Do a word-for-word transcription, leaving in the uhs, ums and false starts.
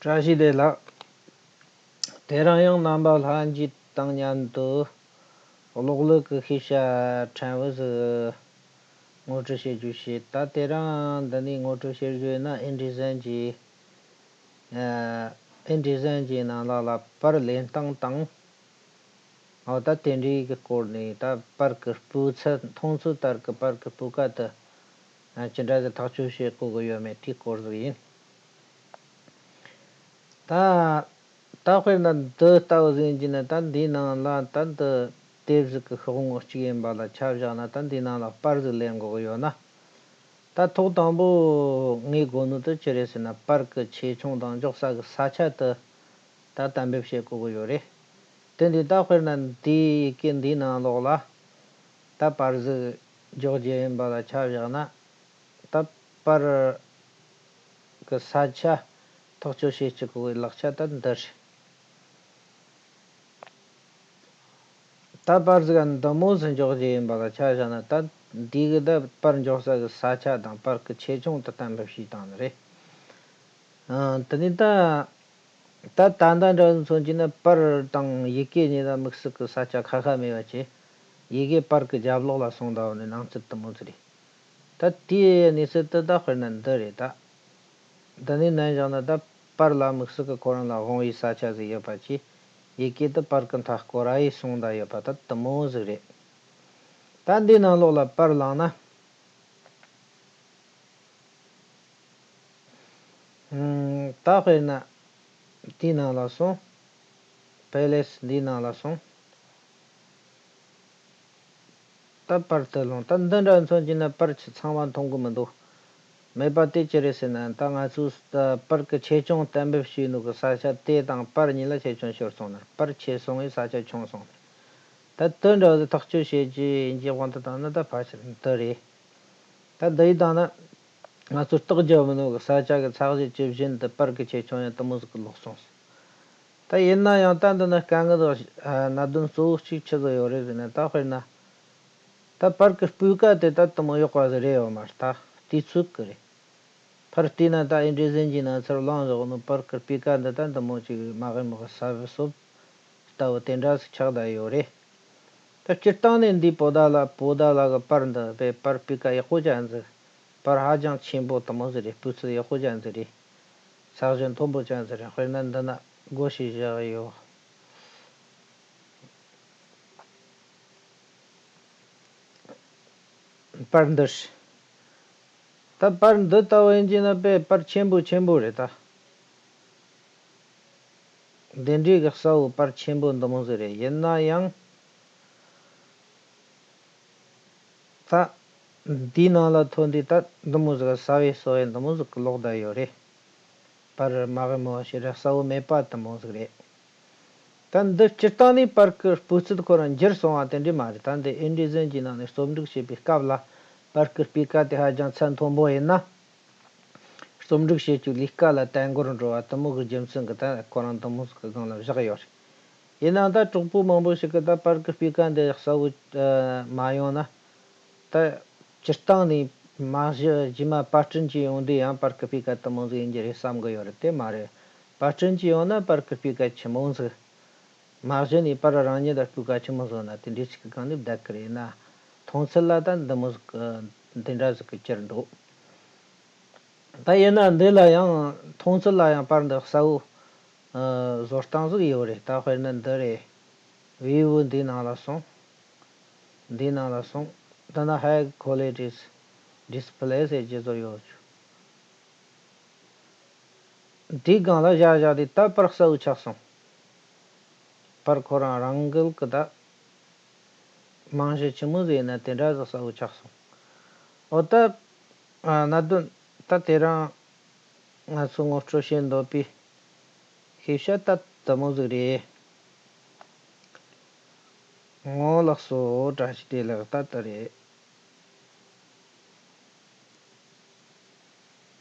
བཀྲ་ཤིས་བདེ་ལེགས། དེ་རིང་ཡང་རྣམ་པ་ལྷན་རྒྱས་དང་མཉམ་དུ་གློག་ཀླད་ཀྱི་ཤེས་བྱ་ཕྲན་བུ་ཟིག་ངོ་སྤྲོད་བྱེད་རྒྱུ་བྱེད། ད་དེ་རིང་འདི་ནས་ངོ་སྤྲོད་བྱེད་རྒྱུ་ཡིན་ན། ཨིན་ཌི་ཟན་གྱི་ཨ་ཨིན་ཌི་ཟན་གྱི་ནང་ལོགས་ལ་པར་ལེན་སྟངས་དང་། འོ་ད་དེ་འདྲའི་གི་སྐོར་ནས། ད་པར་གི་སྤུས་ཚད། མཐོང་ཚད་ལྟར་གི་པར་གི་སྤུས་ཀ་དེ་ཨ་ཅི་འདྲ་ཟིག་ཐག་གཅོད་བྱེད་དགོས་གི་ཡོད་མེད་དེའི་སྐོར་ཟིག་ཡིན། ད་ད་དཔེར་ན་འདི་ལྟ་བུ་ཟིག་ཡིན་གྱི་ན། ད་འདིའི་ནང་ལ་ད་འདི་དེབ་ཟིག་གི་ཤོག་ངོས་གཅིག་ཡིན་པ་ལ་ཆ་བཞག་ན། ད་འདིའི་ནང་ལ་པར་ཟིག་ལེན་དགོས་གི་ཡོད་ན། ད་ཐོག་དང་པོ་ངས་དགོས་ནོ་དེ་ཅི་རེད་ཟེར་ན། པར་གི་ཆེ་ཆུང་དང་འཇོག་ས་གི་ས་ཆ་དེ་ད་གཏན་འབེབས་བྱེད་དགོས་གི་ཡོད་རེད། དེ་འདི་ད་དཔེར་ན་འདིའི་ཡི་གེ་འདིའི་ནང་ལོགས་ལ་ད་པར་ཟིག་འཇོག་རྒྱུ་ཡིན་པ་ལ་ཆ་བཞག་ན། ད་པར་གི་ས་ཆ་ཐག་གཅོད་བྱེད་རྒྱུ་གི་ལག་ཆ་ད་འདི་རེད། ད་པར་ཟིག་འདི་མོ་ཟིག་འཇོག་རྒྱུ་ཡིན་པ་ལ་ཆ་བཞག་ན། ད་འདི་གི་ད་པར་འཇོག་ས་གི་ས་ཆ་དང་པར་གི་ཆེ་ཆུང་དེ་གཏན་འབེབས་བྱས་བཏང་ནི་རེད། ཨ། དེ་ནས་ད་ད་ད་ལྟ་འདྲ་མཚོན་གྱི་ན། པར་དང་ཡི་གེ་གཉིས་ལ་དམིགས་བསལ་གི་ས་ཆ་ཁ་ཁ་མེད་པ་བྱས། ཡི་གེ་པར་གི་རྒྱབ་ལོགས་ལ་སོང་ད་བ་ནི་ནང་ཚུད་དེ་མོ་ཟིག་རེད། ད་དེའི་གནས་ཚུལ་དེ་ད་དཔེར་ན་འདི་རེད་ད། འདི་ནས་ནན་བཞག་ན། ད་པར་ལ་དམིགས་བསལ་གི་ཁོ་རང་ལ་དབང་བའི་ས་ཆ་ཟིག་ཡོད་པ་བྱས། ཡི་གེ་དེ་པར་གི་མཐའ་སྐོར་ར་ཡི་སོང་ད་ཡོད་པ་ད་དེ་མོ་ཟིག་རེད། ད་འདིའི་ནང་ལོགས་ལ་པར་བླངས་ན། ཨུམ། ད་དཔེར་ན་དེའི་ནང་ལ་སོང་། པེ་ལེ་སི་འདིའི་ནང་ལ་སོང་། ད་པར་དེ་ལོངས། ད་འདི་འདྲ་མཚོན་གྱི་ན་པར་ཆ་ཚང་བ་མཐོང་གི་མི་འདུག་མེད་པ་དེ་ཅི་རེད་ཟེར་ན། ད་ང་ཚོས་ད་པར་གི་ཆེ་ཆུང་གཏན་འབེབས་བྱས་ནོ་གི་ས་ཆ་དེ་དང་པར་གཉིས་ལ་ཆེ་ཆུང་ཤོར་སོང་ན། པར་ཆེ་སོང་བས་ས་ཆ་ཆུང་སོང་ནས། ད་དེ་འདྲ་བ་ཐག་གཅོད་བྱེད་རྒྱུ་ཡིན་གྱི་དབང་དུ་བཏང་ན། ད་ཕལ་ཆེར་འདི་རེད། ད་འདི་ཡི་སྟེང་ན་ང་ཚོས་རྟོགས་རྒྱུ་མིན་ནོ་གི་ས་ཆ་གི་ཚད་གཞི་ཇི་བཞིན་དུ་པར་གི་ཆེ་ཆུང་ཡང་དེ་མོ་ཟིག་གི་ལོག་སོང་ཟིག་ད་ཡིན་ན་ཡང་ད་འདི་ན་དཀའ་ངལ་དང་གནད་དོན་གཙོ་བོ་གཅིག་ཆི་ཟིག་ཡོད་རེད་ཟེར་ན། ད་དཔེར་ན་ད་པར་གི་སྤུས་ཀ་དེ་ད་དེ་མོ་ཡག་པ་ཟིག་རེད་ཡོད་མ་རེད། ད་དུས་ཚོད་གི་རེད། ཕར་བལྟས་ན་ད་ཨིན་ཌི་ཟན་གྱི་ནང་ཚུར་བླངས་བཞག་ནོ་པར་གི་སྤུས་ཀ་འདི་ད་འདི་མོ་ཅིག་མ་གི་མོ་གི་ས་བི་སོབ་ལྟ་བུ་དེ་འདྲ་ཟིག་ཆགས་བསྡད་ཡོད་རེད། ད་སྤྱིར་བཏང་ནས་འདི་བོད་ཟླ་ལ་བོད་ཟླ་ལ་གི་པར་འདི་དཔེ་པར་སྤུས་ཀ་ཡག་པོ་ཅན་ཟིག་པར་ཧ་ཅང་ཆེན་པོ་དེ་མོ་ཟིག་རེད། སྤུས་ཚད་ཡག་པོ་ཅན་ཟིག་རེད། ཚད་གཞི་མཐོན་པོ་ཅན་ཟིག་རེད། དཔེར་ན་འདི་ན་སྒོ་ཕྱེས་བཞག་ཡོད། པར་འདི་རེད། ད་པར་འདི་ལྟ་བུ་ཡིན་གྱི་ན་དཔེ་པར་ཆེན་པོ་ཆེན་པོ་རེད་ད། འདི་འདྲའི་གི་གསལ་བོ་པར་ཆེན་པོ་འདི་མོ་ཟིག་རེད། ཡིན་ན་ཡང་ད་འདིའི་ནང་ལ་ཐོན་དུས་ད་འདི་མོ་ཟིག་གི་ས་བི་སོབ་འདི་མོ་ཟིག་གི་ལོག་བསྡད་ཡོད་རེད། པར་མ་གི་མོ་ཞེ་དྲག་གསལ་བོ་མེད་པ་དེ་མོ་ཟིག་རེད། ད་འདི་སྤྱིར་བཏང་ནས་པར་གི་སྤུས་ཚད་ཁོ་རང་འགྱུར་སོང་བ་དེ་འདྲ་མ་རེད། ད་འདི་ཨིན་ཌི་ཟན་གྱི་ནང་ནས་རྩོམ་སྒྲིག་བྱེད་པའི་སྐབས་ལ་པར་གི་སྤུས་ཀ་དེ་ཧ་ཅང་ཚད་མཐོན་པོ་ཡིན་ན། རྩོམ་སྒྲིག་བྱེད་རྒྱུའི་ལས་ཀ་ལ་དལ་འགོར་འགྲོ་བ་དེ་མོ་གི་རྒྱུ་མཚན་གྱིས་ད་ཁོ་རང་དེ་མོ་ཟིག་གི་སྒང་ལ་བཞག་ཡོད་རེད། ཡིན་ནའང་ད་གྲོགས་པོ་མང་པོ་ཞིག་གིས་ད་པར་གི་སྤུས་ཀ་འདི་གསལ་བོ་མ་ཡོང་ན། ད་སྤྱིར་བཏང་ནས་རྨང་གཞི་རྗེས་མ་པར་སྐྲུན་བྱེད་ཡོང་དུས་ཡང་པར་གི་སྤུས་ཀ་དེ་མོ་ཟིག་ཡིན་རྒྱུ་རེད་བསམ་གི་ཡོད་རེད། དེ་མ་རེད། པར་སྐྲུན་བྱེད་ཡོང་ན་པར་གི་སྤུས་ཀ་ཆི་མོ་ཟིག་རྨང་གཞི་ནས་པར་རང་ཉིད་ལ་སྤུས་ཀ་ཆི་མོ་བཟོ་ན་དེ་འདྲའི་ཞིག་གི་སྒང་ནས་བསྡད་གི་རེད་ན། མཐོང་ཚུལ་ལ་ད་འདི་མོ་ཟིག་གི་འདི་འདྲ་ཟིག་གི་གྱུར་འདུག་ད་ཡིན་ན་འདི་ལ་ཡང་མཐོང་ཚུལ་ལ་ཡང་པར་འདི་གསལ་བོ་ཨ་བཟོ་སྟངས་ཟིག་ཡོད་རེད། ད་དཔེར་ན་འདི་རེད། བིའུ་འདི་ནང་ལ་སོང་། འདི་ནང་ལ་སོང་། འདི་ན་High Quality Display ཟེར་རྒྱུ་ཟིག་ཡོད། དེའི་སྒང་ལ་བཞག་བཞག་དུས་ད་པར་གསལ་བོ་ཆགས་སོང་། པར་ཁོ་རང་རང་འགུལ་གི་ད་རྨང་གཞི་ཆི་མོ་ཟིག་ཡིན་ན་དེ་འདྲ་ཟིག་གསལ་བོ་ཆགས་སོང་། འོ་ད་ཨ་གནད་དོན་ད་དེ་རིང་ང་ཚོ་ངོ་སྤྲོད་བྱེད་འདོད་པའི་ཤེས་བྱ་ད་དེ་མོ་ཟིག་རེད། ངོ་ལགས་སོ། བཀྲ་ཤིས་བདེ་ལེགས། ད་ལྟ་རེད།